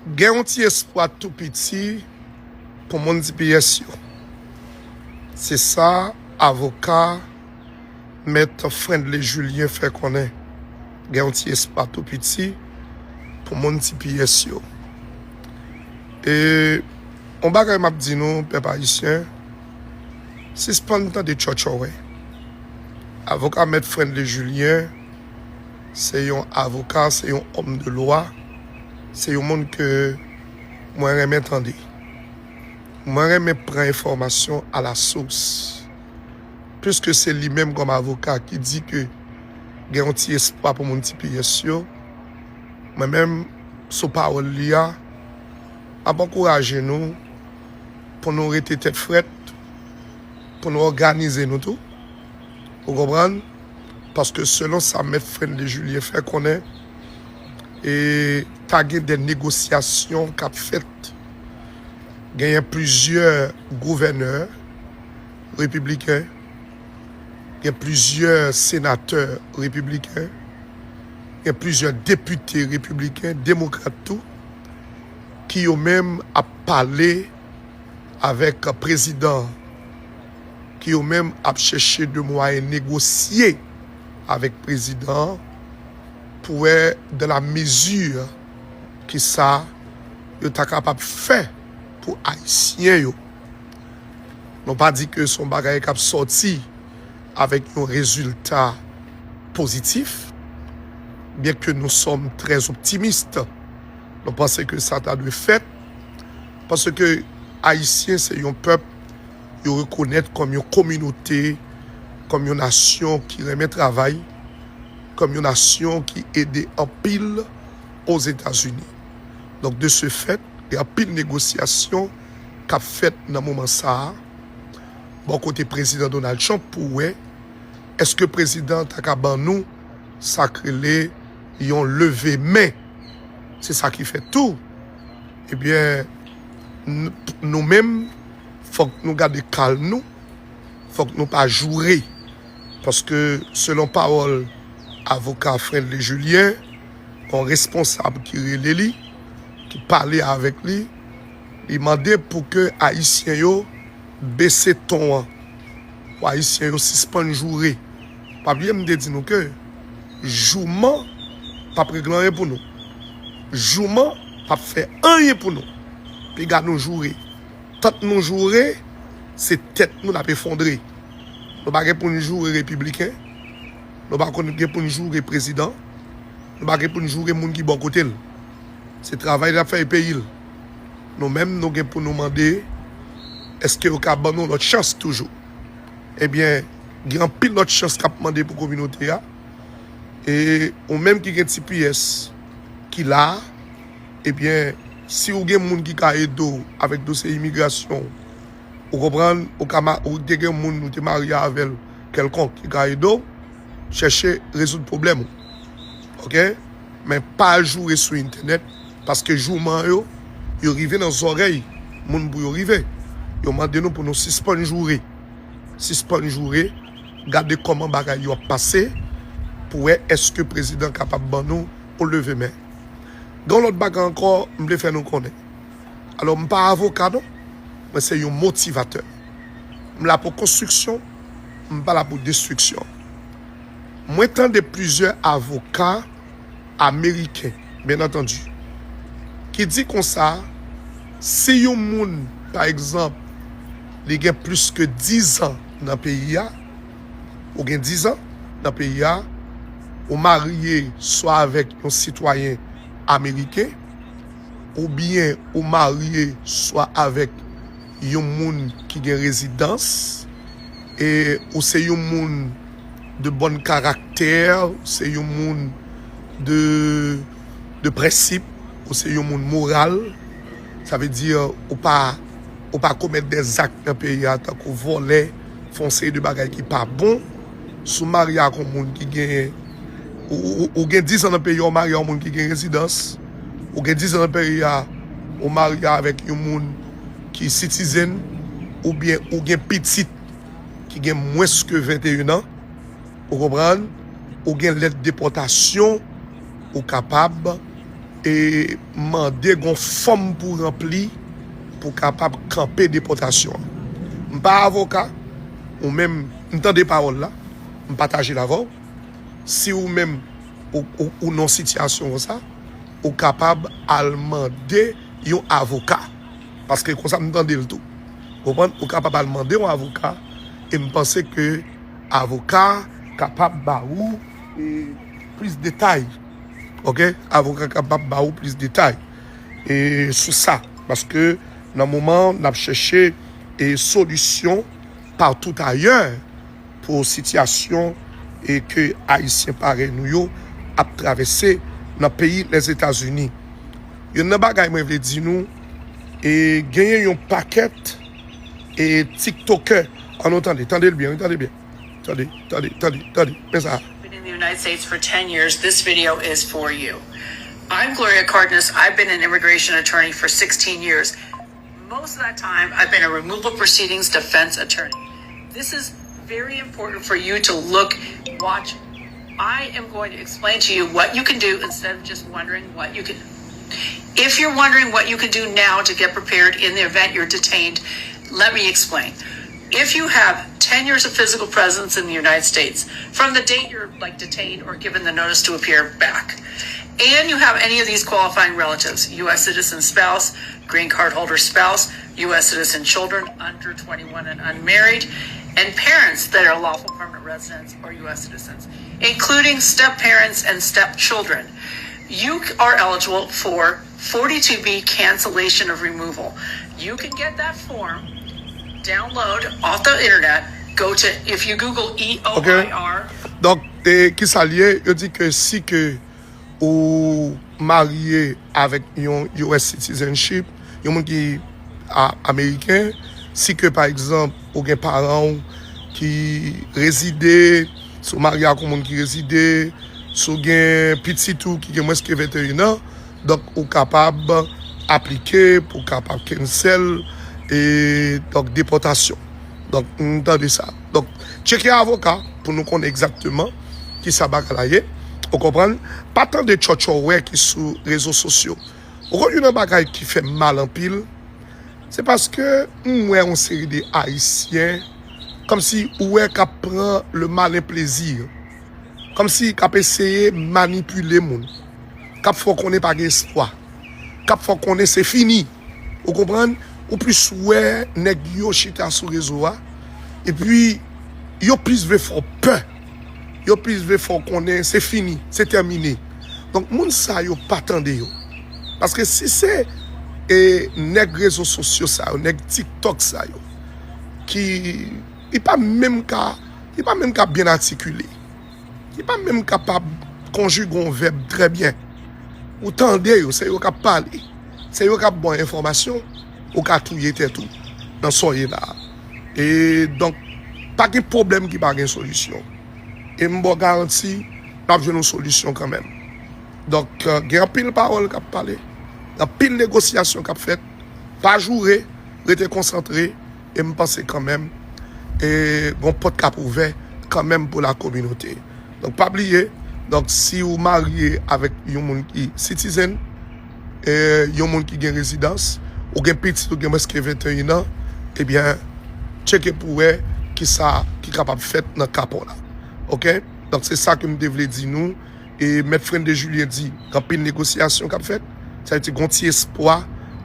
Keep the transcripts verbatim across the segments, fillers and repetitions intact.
Gen yon ti espwa tou piti pou moun T P S yo. Se sa avoka Mèt Friendly Julien fè konnen. Gen yon ti espwa tou piti pou moun T P S yo. E yon bagay m ap di nou, pèp ayisyen, sispann tande tchòtchò wè. Avoka Mèt Friendly Julien, se yon avoka, se yon òm de lwa, se yon moun ke mwen renmen tande. Mwen renmen pran enfòmasyon a la sous. Piske se li menm kòm avoka ki di ke gen yon ti espwa pou moun T P S yo, mwen menm, sou pawòl li a, m ap ankouraje nou pou nou rete tèt frèt, pou nou òganize nou tou. Ou konprann? Paske selon sa Mèt Friendly Julien fè konnen, e ta gen de negosyasyon k ap fèt. Genyen plizyè gouvènè repibliken, gen plizyè senatè repibliken, gen plizyè depite repibliken, demokrat tou, ki yo menm ap pale avèk prezidan, ki yo menm ap chèche de mwayen negosye avèk prezidan an pou wè dans la mesure ki sa yo ta kapab fè pou Ayisyen yo. Nou pa di ke se yon bagay k ap sòti avèk yon rezilta pozitif, byenke nou sòm trè optimist. Nou panse ke sa ta dwe fèt, paske Ayisyen se yon pèp yo rekonèt kòm yon kominote, kòm yon nasyon ki renmen travay, kòm yon nasyon ki ede anpil Ozetazini. Donk, de ce fait, gen anpil negosyasyon k ap fèt nan moman sa a, bò kote prezidan Donald Trump pou wè èske prezidan ta ka ban nou sa k rele yon leve men. Se sa ki fè tou, ebyen, n-, nou menm, fòk nou gade kalm nou, fòk nou pa joure. Paske, selon pawòl avoka Friendly Julien, yon responsab ki rele li, ki pale avèk li, li mande pou ke Ayisyen yo bese ton an, pou Ayisyen yo sispann joure. Pa bliye m te di nou ke jouman p ap regle anyen pou nou. Jouman p ap fè anyen pou nou. Piga nou joure. Tant nou joure, se tèt nou n ap efondre. Nou pa gen pou n joure repibliken. Nou pa konn gen pou n joure prezidan. Nou pa gen pou n joure moun ki bò kote l. Se travay l ap fè e peyi l. Nou menm, nou gen pou nou mande, èske yo ka ban nou lòt chans toujou? Ebyen, gen anpil lòt chans k ap mande pou kominote a. E ou menm ki gen T P S ki la a, ebyen, si w gen moun ki ka ede w avèk dosye imigrasyon w, ou konprann, ou ka ma-, ou te gen moun ou te marye avè l kèlkonk ki ka ede w, chèche rezoud pwoblèm ou. Oke? Men pa joure sou entènèt, paske jouman yo, yo rive nan zòrèy moun pou yo rive. Yo mande nou pou nou sispann joure. Sispann joure, gade kòman bagay yo ap pase, pou wè èske prezidan kapab ban nou yon leve men. Gen yon lòt bagay ankò, m vle fè nou konnen. Alò, m pa avoka non, mwen se yon motivatè. M la pou konstriksyon, m pa la pou destriksyon. Mwen tande plizyè avoka ameriken, byen antandi, ki di konsa, si yon moun, pa egzanp, li gen plis ke diz an nan peyi a, ou gen diz an nan peyi a, ou marye swa avèk yon sitwayen ameriken, oubyen ou marye swa avèk yon moun ki gen rezidans, e ou se yon moun de bòn karaktè, ou se yon moun de, de prensip, ou se yon moun moral, sa vle di ou pa, ou pa komèt de zak nan peyi a tankou vòlè, fè yon seri de bagay ki pa bon. Si w marye ak yon moun ki gen, ou, ou, ou gen diz an nan peyi a, ou marye ak yon moun ki gen rezidans, ou gen diz an nan peyi a, ou marye avèk yon moun ki citizen, oubyen ou gen pitit ki gen mwens ke venteyen an, ou konprann, ou gen lèt depòtasyon, ou kapab e mande gon fòm pou ranpli pou kapab kanpe depòtasyon an. M pa avoka, ou menm, m tande pawòl la, m pataje l avè w. Si ou menm, ou, ou, ou nan sitiyasyon konsa, ou kapab al mande yon avoka. Paske konsa m tande l tou. Konprann? Ou kapab al mande yon avoka, e m panse ke avoka kapab ba ou, e, plis detay. Oke? Avoka kapab ba ou plis detay, e, sou sa. Paske nan moman n ap chèche, e, solisyon patout ayè pou sitiyasyon, e, ke Ayisyen parèy nou yo ap travèse nan peyi Lèzetazini. Youn nan bagay mwen vle di nou, e, genyen yon pakèt, e, TikTokè. Ann nou tande, tande l byen, wi, tande byen. Tande, tande, tande, tande. Men sa. Been in the United States for ten years. This video is for you. I'm Gloria Cardenas. I've been an immigration attorney for sixteen years. Most of that time, I've been a removal proceedings defense attorney. This is very important for you to look, watch. I am going to explain to you what you can do instead of just wondering what you can. If you're wondering what you can do now to get prepared in the event you're detained, let me explain. If you have ten years of physical presence in the United States from the date you're, like, detained or given the notice to appear back, and you have any of these qualifying relatives, U S citizen spouse, green card holder spouse, U S citizen children under twenty-one and unmarried, and parents that are lawful permanent residents or U S citizens, including step parents and step children, you are eligible for forty-two B cancellation of removal. You can get that form, download off the internet, go to, if you Google E O I R. Donk, e, kisa l ye? Yo di ke si ke ou marye avèk yon U S citizenship, yon moun ki a-, ameriken, si ke, pa egzanp, ou gen paran w ki rezide, si w marye ak yon moun ki rezide, si w gen pitit ou ki gen mwens ke venteyen an, donk, ou kapab aplike pou w kapab cancel, e, donk, depòtasyon. Donk, n tande sa. Donk, tcheke avoka pou nou konnen egzakteman kisa bagay la ye. Ou konprann? Pa tande tchòtchò wè ki sou rezo sosyo. Ou konn youn nan bagay ki fè m mal anpil, se paske m wè yon seri de Ayisyen, kòmsi ou wè k ap pran le malin plaisir, kòmsi k ap eseye manipile moun, k ap fè w konnen pa gen espwa, k ap fè w konnen se fini. Ou konprann? Ou plis wè nèg yo chita sou rezo a, epi yo plis vle fè w pè. Yo plis vle fè w konnen se fini, se tèmine. Donk, moun sa yo pa tande yo. Paske si se, e, nèg rezo sosyo sa yo, nèg TikTok sa yo, ki, li pa menm ka, li pa menm ka byen atikile. Li pa menm kapab konjige yon vèb trè byen. Ou tande yo, se yo k ap pale. Se yo k ap ba w enfòmasyon, ou ka touye tèt ou nan sa w ye la a. E donk, pa gen pwoblèm ki pa gen solisyon. E m ba w garanti, n ap jwenn yon solisyon kanmenm. Donk, euh, gen anpil pawòl k ap pale, anpil negosyasyon k ap fèt. Pa joure, rete konsantre, e m panse kanmenm, e, gon pòt k ap ouvè kanmenm pou la kominote. Donk, pa bliye, donk, si ou marye avèk yon moun ki citizen, e, yon moun ki gen rezidans, ou gen pitit ou gen mwens ke venteyen an, ebyen, tcheke pou wè kisa ki kapab fèt nan ka pa w la. Oke? Donk, se sa ke m te vle di nou. E Mèt Frende Julien di, gen anpil negosyasyon k ap fèt. Sa vle di, gon ti espwa,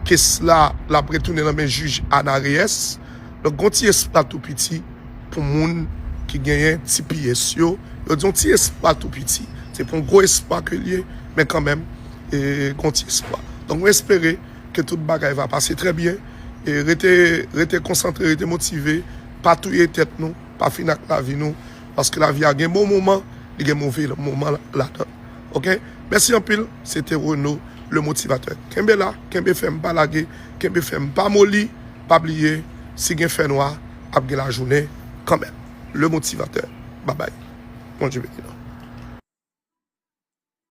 kes la, l ap retounen nan men jij Ana Reyes. Donk, gon ti espwa tou piti pou moun ki genyen T P S yo. Yo di yon ti espwa tou piti. Se pa yon gwo espwa ke l ye, men kanmenm, e, gon ti espwa. Donk, nou espere ke tout bagay va pase trè byen. E rete, rete konsantre, rete motive, pa touye tèt nou, pa fini ak lavi nou, paske lavi a gen bon moman, li gen move moman ladan. Oke? Mèsi anpil, se te Renaud, le motivatè. Kenbe la, kenbe fèm, pa lage, kenbe fèm, pa moli, pa bliye, si gen fènwa, ap gen lajounen kanmenm. Le motivatè. Babay. Bondye beni nou.